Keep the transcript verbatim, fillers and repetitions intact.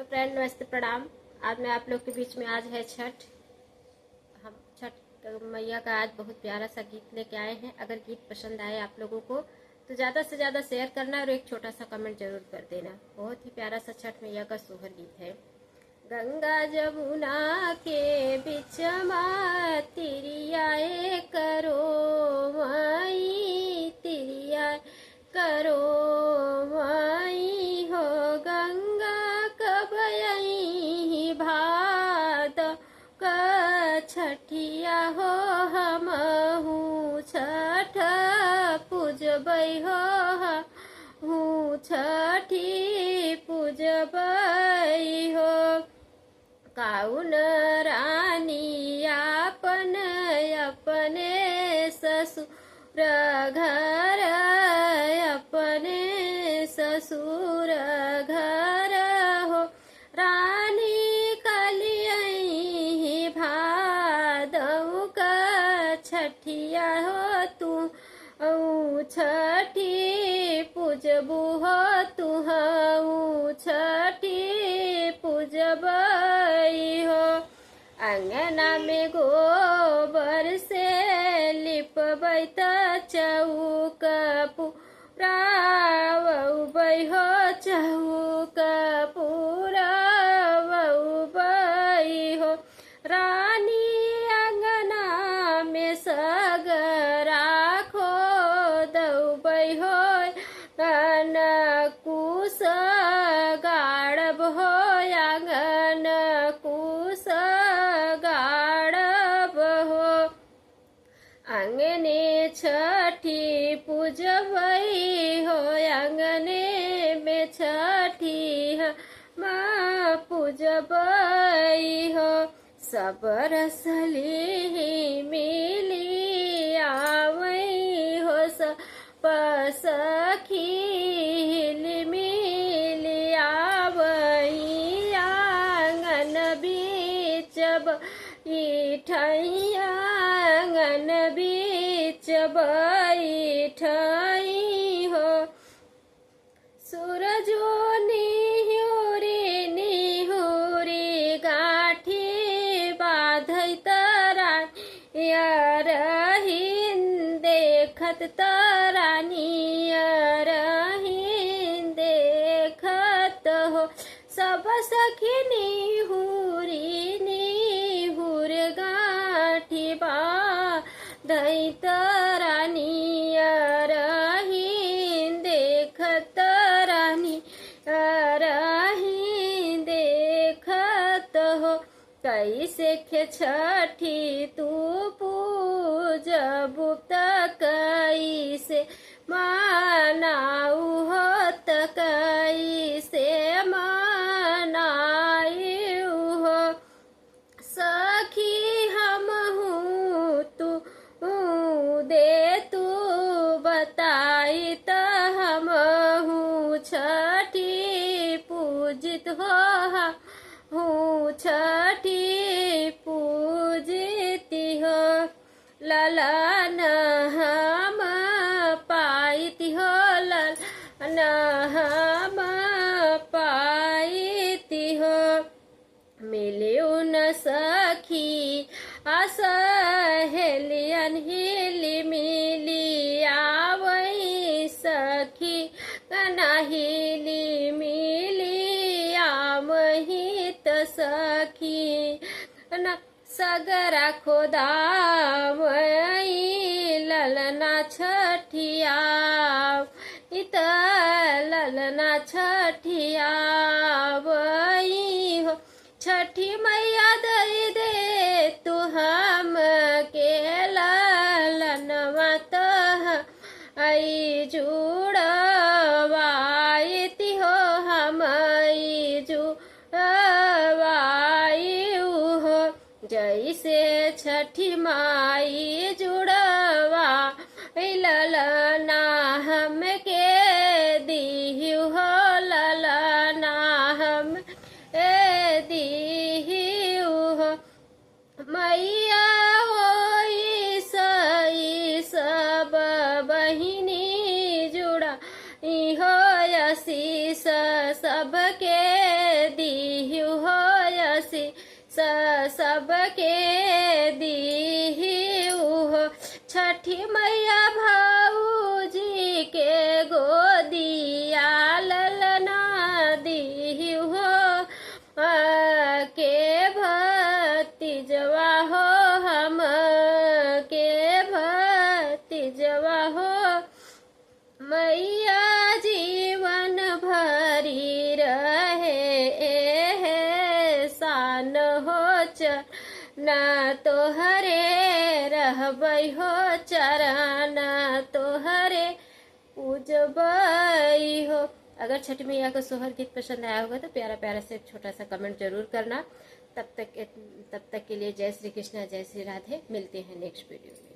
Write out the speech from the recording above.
तो friend, नमस्ते, प्रणाम। आज मैं आप लोग के बीच में, आज है छठ, हम छठ मैया का आज बहुत प्यारा सा गीत लेके आए हैं। अगर गीत पसंद आए आप लोगों को तो ज़्यादा से ज़्यादा share करना और एक छोटा सा comment जरूर कर देना। बहुत ही प्यारा सा छठ मैया का सोहर गीत है। गंगा जमुना के बीच मा तिरिया ए करो माई, तिरिया करो माई हो। गंगा कब अइही भादो का छठिया हो, हमहू छठ पूजबै हो, हमहू छठी पूजबै हो। काउन रानी आपन अपने ससुर घर, अपने ससुर घर हो। रानी कलियही भादौ का छठिया हो, तू ऊ छठी पूजबू हो, तुहऊ छठी पूजबई हो। अंगना में गोबर से लिपबै त चौक पुरावबै हो, चौक पुरावबै हो। रानी अंगना में सगरा खोदौबै हो, आँगन कुस गाड़ब हो, आँगन कुस गाड़ब हो। आँगने छठी पूजबै हो, आँगने में छठी हम पूजबै हो। सब रस लिहि मिलि आवै हो, सब सखी हिलि मिलि आवै। आँगन बीच बैठै, आँगन बीच बैठै हो। सुरजो निहुरी निहुरी गाँठी बाँधै त रानी अरहिन देखत, त रानी अरहिन देखत हो। सब सखी निहुरी निहुर गाँठी बाँधै त रानी अरहिन देखत, रानी अरहिन देखत हो। कैसे के छठी तू पूजबू त कैसे मनाऊ हो, त कैसे मनाऊ हो। सखी हमहू तू दे तू बताई त हमहू छठी पूजित हो, हमहू छठी पूजित हो। ललन हम पाइत हो, ललन हम पाइत हो। मिलिउ न सखी आ सहेलियन हिलि मिलि आवै सखी, गना हिलि मिलि आवै त सखी। न सगरा खोदावै ललना छठिया, इत ललना छठिया वही हो। छठी मैया दई दे तू हमके ललनवा त आई जुड़वाई ती हो, हम आई जुड़वाई हो। जैसे छठी माई जुड़वा ललना हमके दीहु हो, ललना हम ए दीहु हो। मैया ओइसै सब बहिनी जुड़ाई हो, आशीष सबके दी। स-, सबके दीही उहो छठी मैया भौजी के गोदिया ललना दीही हो। आ, के भतीजवा हो हम, के भतीजवा हो। मैया जीवन भरी रहे एहसान हो, चरना तोहरे रहबै हो, चरना तोहरे पूजबै हो। अगर छठ मैया का सोहर गीत पसंद आया होगा तो प्यारा प्यारा से एक छोटा सा comment जरूर करना। तब तक के, तब तक के लिए जय श्री कृष्णा, जय श्री राधे। मिलते हैं next video में।